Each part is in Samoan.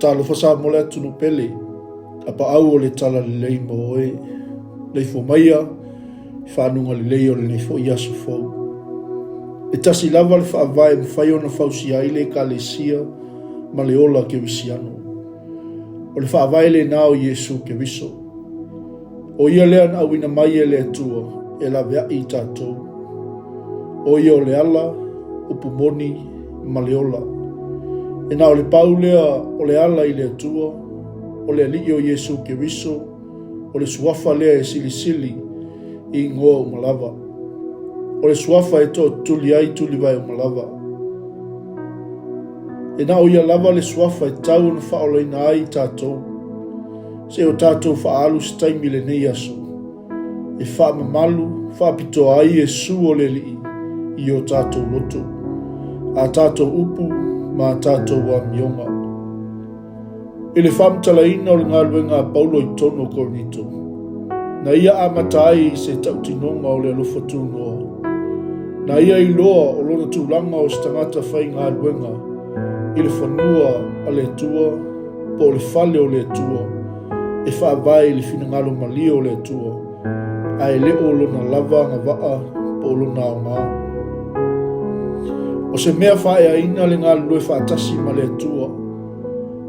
Talofa Samoa le atunuu pele, apaau o le talalelei mo oe. Leifua maia i fanuga lelei o lenei foi aso fou. E tasi lava le faavae e mafai ona fausia ai le Ekalesia ma le ola kerisiano. O le faavae lena o Iesu Keriso. O ia lea na auina mai e le Atua e laveai i tatou. O ia o le ala, upu moni ma le ola. E na o le pau lea o le ala i le Atua, o le Alii o Iesu Keriso, o le suafa lea e silisili i igoa uma lava. O le suafa e tootuli ai tulivae uma lava. E na o ia lava le suafa e tau ona faaolaina ai i tatou. Se o tatou faaalu se taimi i lenei aso e faamamalu faapitoa ai Iesu o le Alii i o tatou loto, a tatou upu ma a tatou amioga. I le faamatalaina o le galuega a Paulo i totonu o Korinito, na ia amata ai i se tautinoga o le alofa tunoa. Na ia iloa o lona tulaga o se tagata faigaluega i le fanua a le Atua po o le fale o le Atua e faavae i le finagalo malie o le Atua, ae le o lona lava agavaa po o lona aoga. O se mea faaeaina le galulue faatasi ma le Atua,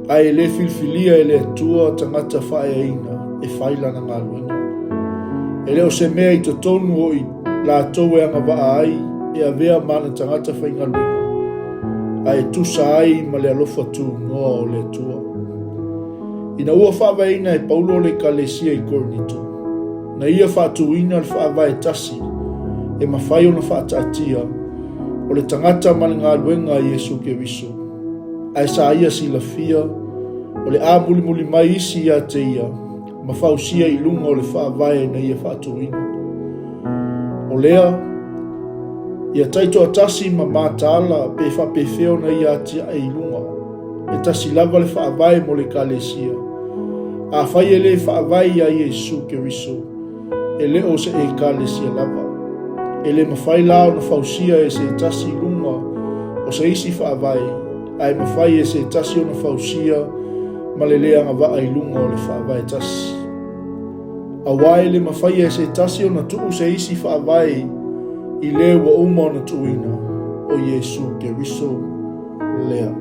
ae e le filifilia e le Atua tagata faaeaina e fai lana galuega. E le o se mea i totonu o i latou e agavaa ai e avea ma ana tagata faigaluega, ae tusa ai ma le alofa tunoa o le Atua. Ina ua faavaeina e Paulo le Ekalesia i Korinito, na ia faatuina le faavae tasi e mafai ona faataatia o le tagata ma le galuega a Iesu Keriso, ae sa ia silafia o le a mulimuli mai isi ia te ia ma fausia i luga o le faavae na ia faatuina. O lea, ia taitoatasi ma mataala pe faapefea ona ia atiae i luga. E tasi lava le faavae mo le Ekalesia. Afai e le faavae ia Iesu Keriso, e le o se Ekalesia lava. E le mafai la ona fausia e se tasi i luga o se isi faavae, ae mafai e se tasi ona fausia ma le le agavaa i luga o le faavae tasi. Aua e le mafai e se tasi ona tuu se isi faavae i le ua uma ona tuuina, o Iesu Keriso lea.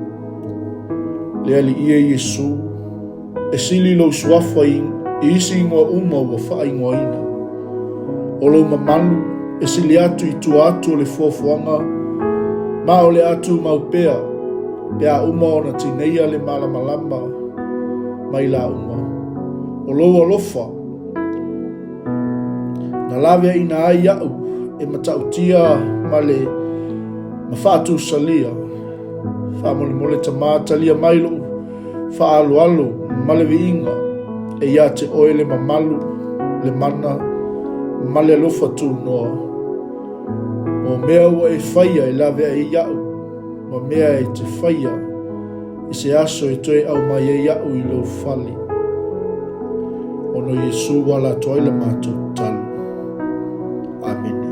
Le Alii e Iesu, e sili lou suafa i isi igoa uma ua faaigoaina. O lou mamalu e sili atu i tua atu o le foafoaga, ma o le a tumau pea pe a uma ona tineia le malamalama mai la uma. O lou alofa na laveaiina ai iaʻu e matautia ma le ma faatusalia. Faamolemole Tama, talia mai lou faaaloalo ma le viiga e ia te oe le mamalu, le mana ma le alofa tunoa. O mea ua e faia e laveai ai iaʻu, ma mea e te faia i se aso e toe aumai ai iaʻu i lou fale. Ona o Iesu ua ala atu ai la matou tatalo. Amene.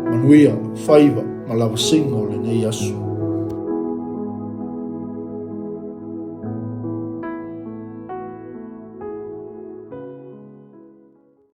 Manuia, faiva ma lavasiga o lenei aso.